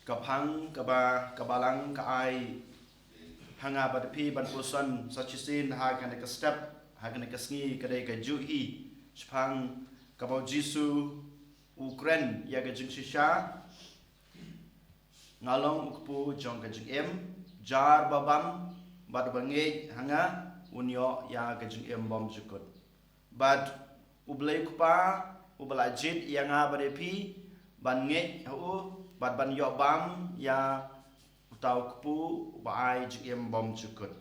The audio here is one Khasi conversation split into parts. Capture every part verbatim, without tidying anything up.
Ka phang kaba ka Balang ka ai ha nga bad phi ban puson sa shisien ha kane ka step, ha kane ka sngi, ka dei ka juh hi shaphang kaba u Jisu u kren ïa ka jingshisha: Nga long u kpu jong ka jingim, jar ba bam bad ba ngeit ha nga un ïoh ïa ka jingim bymjukut. Bad U Blei U Kpa uba la jied ïa nga bad ïa phi ban ngeit ha u bad ban ïoh bam ïa uta u kpu uba ai jingim bymjukut.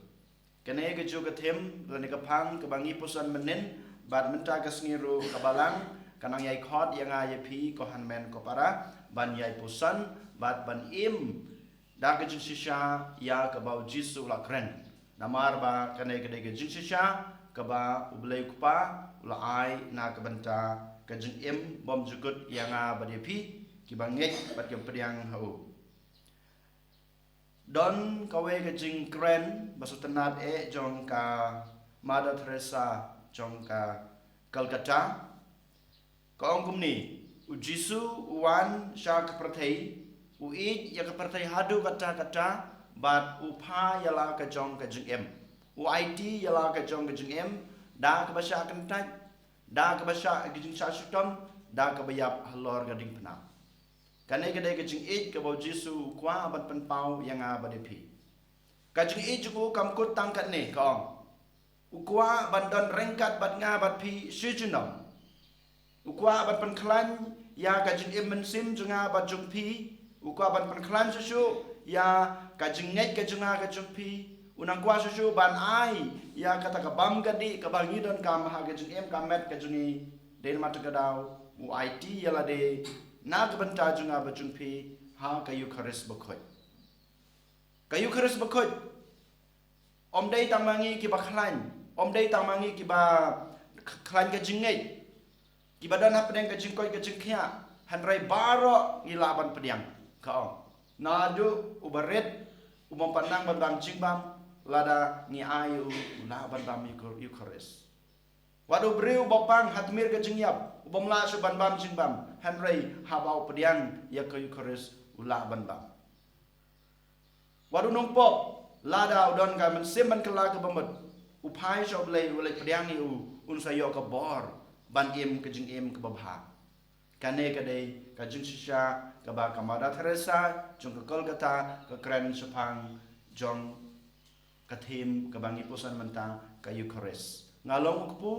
Kane ka juh ka thim lane ka phang kaba ngi puson mynnin, bad mynta ka sngi ruh ka Balang ka nang ïai khot ïa nga ïa phi, ko hynmen ko para, ban ïai puson bad ban im da ka jingshisha ïa kaba u Jisu u la kren. Namar ba kane ka dei ka jingshisha kaba U Blei U Kpa u la ai na ka bynta ka jingim bymjukut ïa nga bad ïa phi kiba ngeit bad kiba pdiang ha u. Don kawei ka jingkren ba sngewtynnad eh jong ka Mother Teresa jong ka Calcutta. Ka ong kumne: U Jisu u wan sha ka pyrthei, u ïeit ïa ka pyrthei haduh katta katta, bad u phah ïa la ka jong ka jingim. U aiti ïa la ka jong ka jingim da kaba shah kyntait, da kaba shah ka jingshah shitom, da kaba ïap halor ka diengphna. Kane ka dei ka jingïeit kaba u Jisu u kwah ban pynpaw ïa nga bad ïa phi. Ka jingïeit jong u kam kut tang katne, ka ong. U kwah ban don ryngkat bad nga bad phi shi junom. U kwah ban pynkhlaiñ ïa ka jingim mynsiem jong nga bad jong phi. U kwah ban pynkhlaiñ shuh shuh ïa ka jingngeit ka jong nga ka jong phi. U nang kwah shuh shuh ban ai ïa kata ka bam ka dih kaba ngi donkam ha ka jingim ka met ka jong ngi. Dei namar kata ka daw u aiti ïa lade na ka bynta jong nga bad jong phi ha ka Eukharist bakhuid. Ka Eukharist bakhuid ym dei tang ma ngi kiba khlaiñ, ym dei tang ma ngi kiba k-, khlaiñ ka jingngeit, kiba don hapdeng ka jingkoit ka jingkhiah, hynrei baroh ngi lah ban pdiang, ka ong. Naduh uba rit, u bym pat nang ban bam jingbam, lada ngi ai u, u lah ban bam Euchar-, Eukharist. Wat u briew uba pang ha tmier ka jingïap, u bym lah shuh ban bam jingbam, hynrei haba u pdiang ïa ka Eukharist u lah ban bam. Wat u nongpop, lada u don ka mynsiem ban kylla kaba mut, u phai sha U Blei, U Blei pdiang ïa u, un sa ïoh ka bor ban im ka jingim kaba bha. Kane ka dei ka jingshisha kaba ka Mother Teresa jong ka Kolkata ka kren shaphang jong ka theme kaba ngi puson mynta, ka Eukharist. Nga long u kpu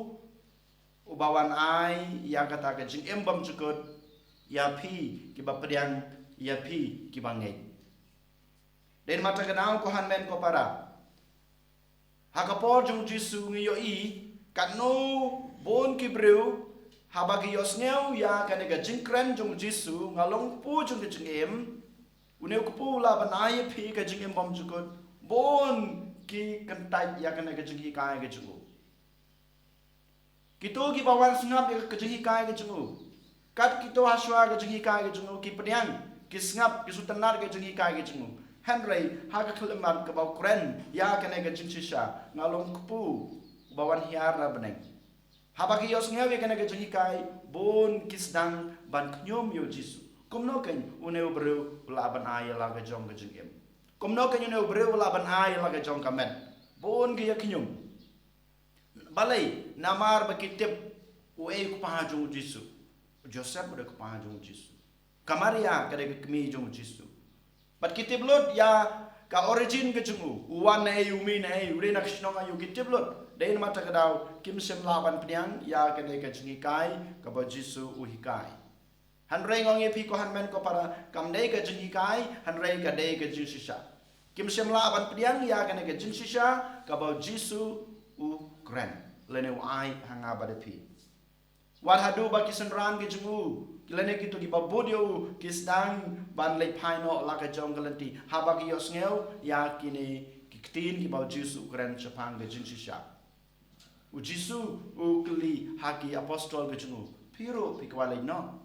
uba wan ai ïa kata ka jingim bymjukut ïa phi kiba pdiang, ïa phi kiba ngeit. Dei namar kata ka daw, ko hynmen ko para, ha ka por jong u Jisu ngi ïohi katno bun ki briew haba ki ïohsngew ïa kane ka jingkren jong u Jisu, nga long u kpu jong ka jingim, une u kpu u lah ban ai ïa phi ka jingim bymjukut, bun ki kyntait ïa kane ka jinghikai ka jong u. Kito kiba wan sngap ïa ka jinghikai ka jong u, kat kito hashuwa ka jinghikai ka jong u, ki pdiang, ki sngap, ki sngewtynnad ka jinghikai ka jong u. Hynrei ha ka khyllipmat kaba u kren ïa kane ka jingshisha, nga long u kpu uba wan hiar na bneng, haba ki ïohsngew ïa kane ka jinghikai, bun ki sdang ban khñium ïa u Jisu. Kumno keiñ une u briew u lah ban ai ïa la ka jong ka jingim? Kumno keiñ une u briew u lah ban ai ïa la ka jong ka met? Bun ki ïa khñium. Balei? Namar ba ki tip uei u kpa jong u Jisu. U Joseph u dei u kpa jong u Jisu. Ka Maria ka dei ka kmie jong u Jisu. Bad ki tip lut ïa ka origin ka jong u, u wan naei, u mih naei, u dei na ka shnong aïu, ki tip lut. Dei namar kata ka daw kim shym lah ban pdiang ïa kane ka jinghikai kaba u Jisu u hikai. Hynrei nga ong ïa phi, ko hynmen ko para, kam dei ka jinghikai, hynrei ka dei ka jingshisha. Kim shym lah ban pdiang ïa kane ka jingshisha kaba u Jisu u kren lane u ai ha nga bad phi. Wat haduh ba ki synran ki jong u, ki lane kito kiba bud ïa u, ki sdang ban leit phai noh la ka jong ka lynti haba ki ïohsngew ïa kine ki ktien kiba u Jisu u kren shaphang ka jingshisha. U Jisu u kylli ha ki apostol ki jong u, phi ruh phi kwah leit noh?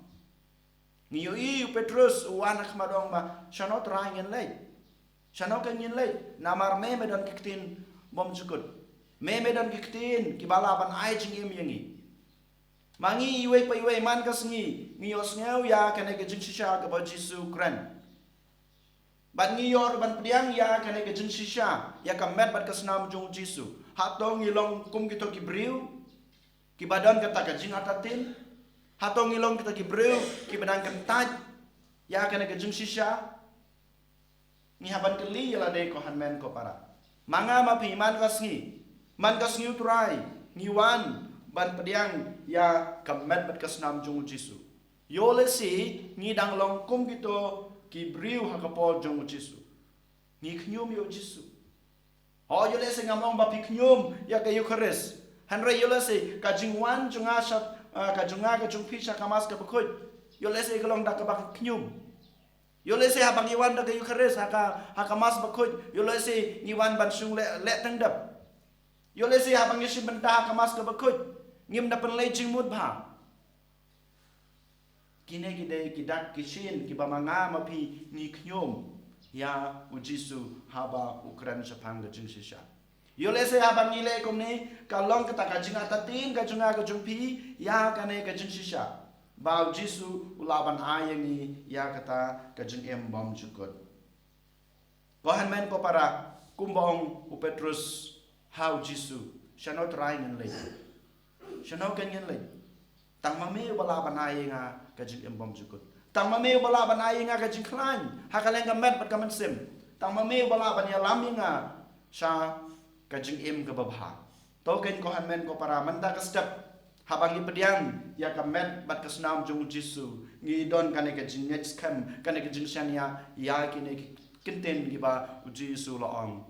Ngi ïohi u Petrus u wan ha khmat u ong ba, shano Trai ngin leit? Shano keiñ ngin leit? Namar me me don ki ktien bymjukut. Me me don ki ktien kiba lah ban ai jingim ïa ngi. Ma ngi iwei pa iwei man ka sngi ngi ïohsngew ïa kane ka jingshisha kaba u Jisu u kren. Bad ngi ïoh ruh ban pdiang ïa kane ka jingshisha, ïa ka met bad ka snam jong u Jisu. Hato ngi long kum kito ki briew kiba don kata ka jingartatien? Hato ngi long kito ki briew kiba dang kyntait ïa kane ka jingshisha? Ngi hap ban kylli ïa lade ko hynmen ko para. Ma nga ma phi man ka sngi, man ka sngi u Trai, ngi wan ban pdiang ïa ka met bad ka snam jong u Jisu. Ïoh lehse ngi dang long kum kito ki briew ha ka por jong u Jisu. Ngi khñium ïa u Jisu. Ho, ïoh lehse ngam ong ba phi khñium ïa ka Eukharist. Hynrei ïoh lehse ka jingwan jong nga sha, ah, ka jong nga ka jong phi sha ka Mass ka bakhuid, ïoh lehse ka long da kaba khñium. Ïoh lehse haba ngi wan da ka Eukharist ha ka, ha ka Mass bakhuid, ïoh lehse ngi wan ban shong leh, leh tang dep. Ïoh lehse haba ngi shim bynta ha ka Mass ka bakhuid, ngim da pynleit jingmut bha. Kine ki dei ki dak ki shin kiba ma nga ma phi ngi khñium ïa u Jisu haba u kren shaphang ka jingshisha. Ïoh lehse haba ngi leh kumne ka long kata ka jingartatien ka jong nga ka jong phi ïa kane ka jingshisha, ba u Jisu u lah ban ai ïa ngi ïa kata ka jingim bymjukut. Ko hynmen ko para, kumba ong u Petrus ha u Jisu, shano Trai ngin leit? Shano kan ngin leit? Tang ma me uba lah ban ai ïa nga ka jingim bymjukut. Tang ma me uba lah ban ai ïa nga ka jingkhlaiñ ha ka liang ka met bad ka mynsiem. Tang ma me uba lah ban ïalam ïa nga sha ka jingim kaba bha. To kein ko hynmen ko para, mynta ka step, haba ngi pdiang ïa ka met bad ka snam jong u Jisu, ngi don kane ka jingngeit skhem, kane ka jingshaniah ïa kine ki kyntien kiba u Jisu u la ong.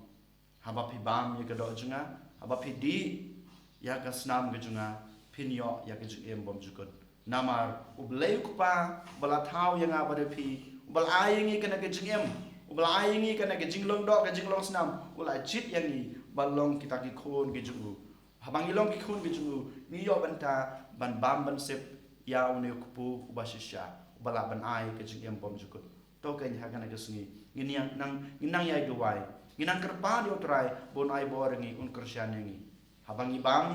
Haba phi bam ïa ka doh jong nga, haba phi dih ïa ka snam ka jong nga, phin ïoh ïa ka jingim bymjukut. Namar U Blei U Kpa uba la thaw ïa nga bad ïa phi, uba la ai ïa ngi kane ka jingim, uba la ai ïa ngi kane ka jinglong doh ka jinglong snam, u la jied ïa ngi ban long kita ki khun ki jong u. Haba ngi long ki khun ki jong u, ngi ïoh bynta ban bam ban sep ïa une u kpu uba shisha, uba lah ban ai ka jingim bymjukut. To kein ha kane ka sngi ngin nang, ngin nang ïai duwai, ngin nang kyrpad ïa u Trai ba un ai bor ïa ngi, un kyrshan ïa ngi. Haba ngi bam,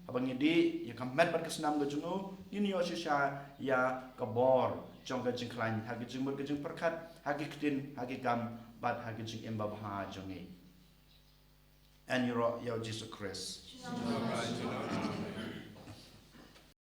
haba ngi dih ïa ka met bad ka snam ka jong u, ngin ïoh shisha ïa ka bor jong ka jingkhlaiñ ha ki jingmut ki jingpyrkhat, ha ki ktien, ha ki kam, bad ha ki jingim babha jong ngi. Yn ïaroh ïa u Jisu Khrist.